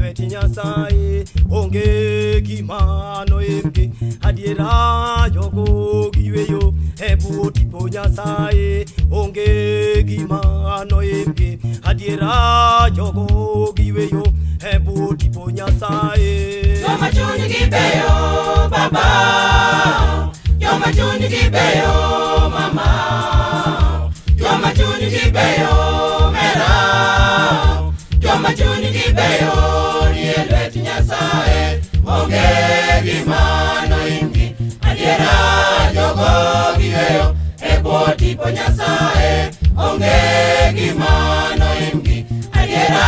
lwet Nyasaye onge gima noimgi. Adiera jogo giyweyo e bwo tipo Nyasaye onge gima noimgi. Adiera jogo giyweyo e bwo tipo Nyasaye. Joma chunygi beyo baba, joma chunygi beyo mama, joma chunygi beyo mera, joma chunygi beyo ni e lwet Nyasaye onge gima noimgi. Adiera jogo giyweyo e bwo tipo Nyasaye onge gima noimgi. Adiera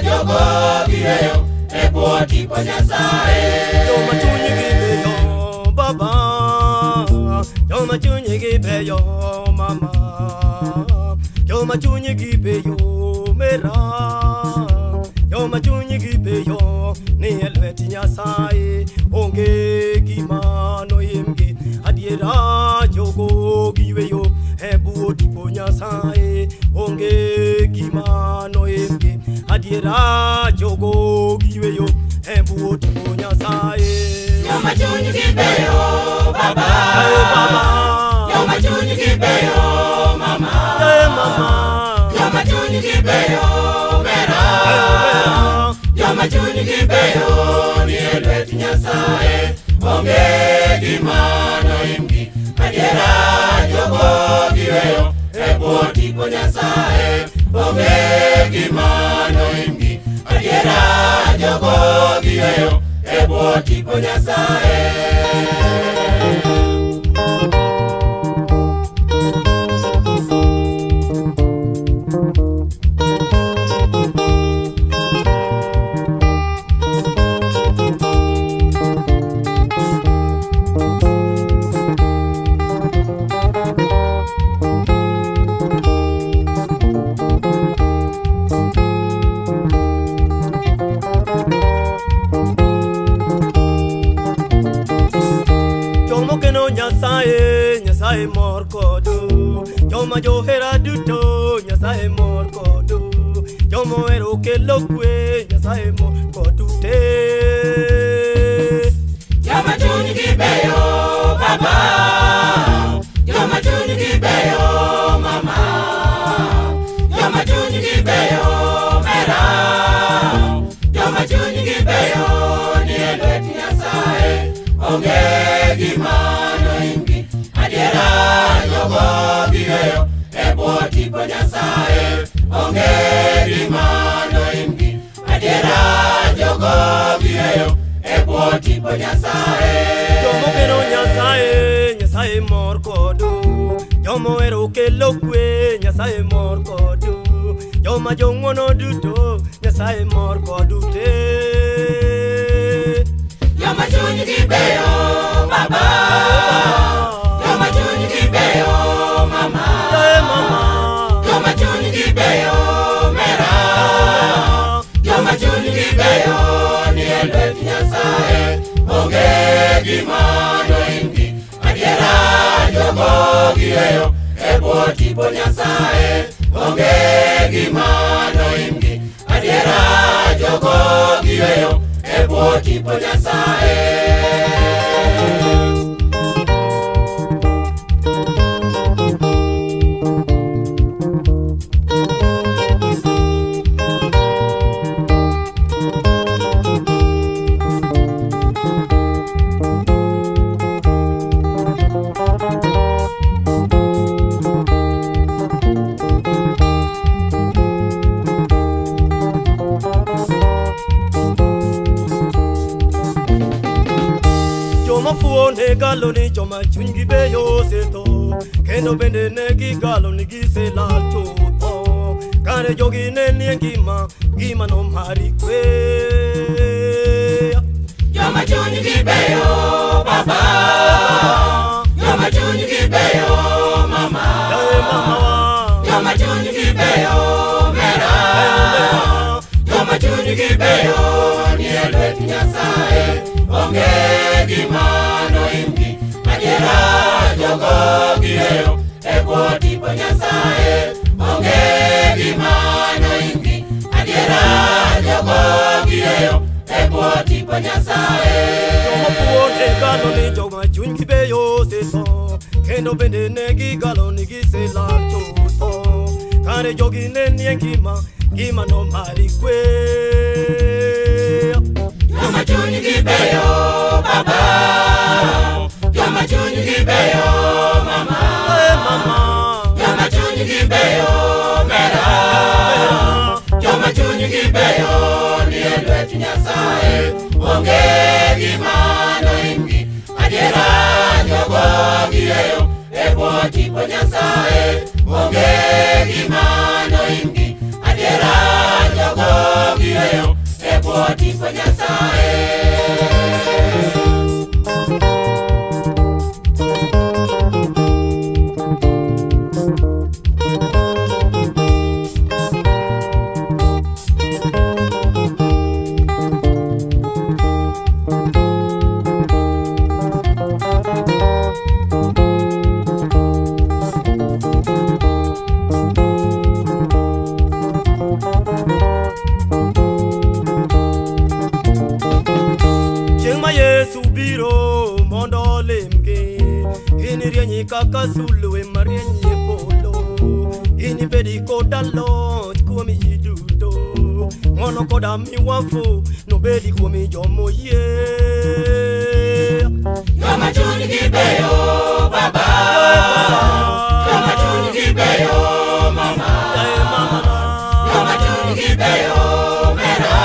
jogo giyweyo e bwo tipo Nyasaye. Joma chunygi beyo baba, joma chunygi beyo mama, joma chunygi beyo mera, joma chunygi beyo ni e lwet Nyasaye onge gima noimgi. Adiera jogo giyweyo e bwo tipo Nyasaye onge gima noimgi. Adiera jogo giyweyo e bwo tipo Nyasaye. Joma chunygi beyo baba, baba, joma chunygi beyo mama, mama, joma chunygi beyo mera, joma chunygi beyo ni e lwet Nyasaye onge gima noimgi. Adiera jogo giyweyo e bwo tipo Nyasaye onge gima noimgi. Adiera jogo giyweyo e bwo tipo Nyasaye. Jomokeno Nyasaye, Nyasaye mor kodu. Joma johera duto, Nyasaye mor kodu. Jomohero kelo kwe, Nyasaye mor kodu te. Joma chunygi beyo baba, joma chunygi beyo mama, joma chunygi beyo mera, joma chunygi beyo ni e lwet Nyasaye onge gima noimgi. Adiera jogo giyweyo e bwo tipo Nyasaye onge gima noimgi. Adiera jogo giyweyo e bwo tipo Nyasaye. Jomokeno Nyasaye, Nyasaye mor kodu. Jomohero kelo kwe, Nyasaye mor kodu. Joma jong'wono duto, Nyasaye mor kodu te. Joma chunygi beyo baba, joma chunygi beyo mama, mama, joma chunygi beyo mera, joma chunygi beyo ni e lwet Nyasaye onge gima noimgi. Adiera jogo giyweyo e bwo tipo Nyasaye onge gima noimgi. Adiera jogo giyweyo e bwo tipo Nyasaye. Joma fuwo ne galo ni joma chunygi beyo osetho, kendo bende ne gigalo ni giselal chutho. Kare jogi ne nie ngima, ngimano mar kwe. Joma chunygi beyo baba, joma chunygi beyo mama, mama wa, joma chunygi beyo mera, joma chunygi beyo ni e lwet Nyasaye onge gima noimgi. Adiera jogo giyweyo e bwo tipo Nyasaye onge gima noimgi. Adiera jogo giyweyo tipo Nyasaye. Joma fuwo ne galo ni joma chunygi beyo osetho, kendo bende ne gigalo ni giselal chutho. Kare jogi ne nie ngima, ngima no mar kwe. Joma chunygi beyo baba, joma chunygi beyo mama, Eh, mama, joma chunygi beyo mera, joma chunygi beyo nie lwet Nyasaye. Onge gima noimgi, adiera jogo giyweyo e bwo tipo Nyasaye. Onge gima noimgi, adiera jogo giyweyo e bwo tipo Nyasaye. Chieng' ma Yesu biro mondo olimgi, ginirieny kaka sulwe marieny e polo. Ginibedi koda loch kuom ji duto, ng'wono koda miwafu nobedi kuom jomoyie. Joma chunygi beyo baba, joma chunygi beyo mama, Eh, mama na. joma chunygi beyo mera,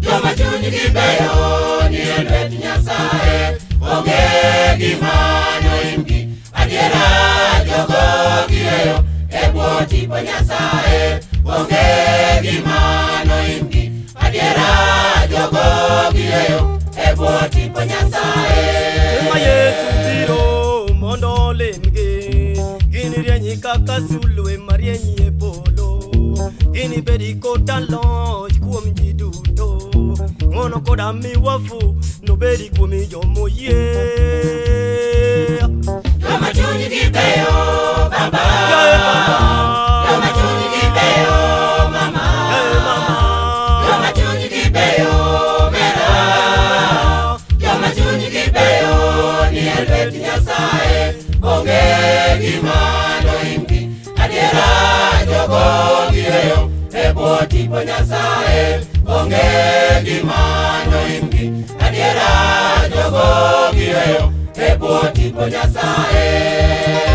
joma chunygi beyo nie lwet Nyasaye. Onge gima noimgi, adiera jogo giyweyo e bwo tipo Nyasaye. Onge gima noimgi, adiera jogo giyweyo e bwo tipo Nyasaye. Chieng' ma Yesu biro mondo olimgi, ginirieny kaka sulwe marieny e polo. Ginibedi koda loch kuom ji duto, ng'wono koda miwafu nobedi kuom jomoyie. Joma chunygi beyo baba, Yae baba, joma chunygi beyo mama, yae mama, joma chunygi beyo mera, joma chunygi beyo nie lwet Nyasaye. Onge gima noimgi, adiera jogo giyweyo e bwo tipo Nyasaye. Onge gima noimgi, adiera jogo giyweyo e bwo tipo Nyasaye.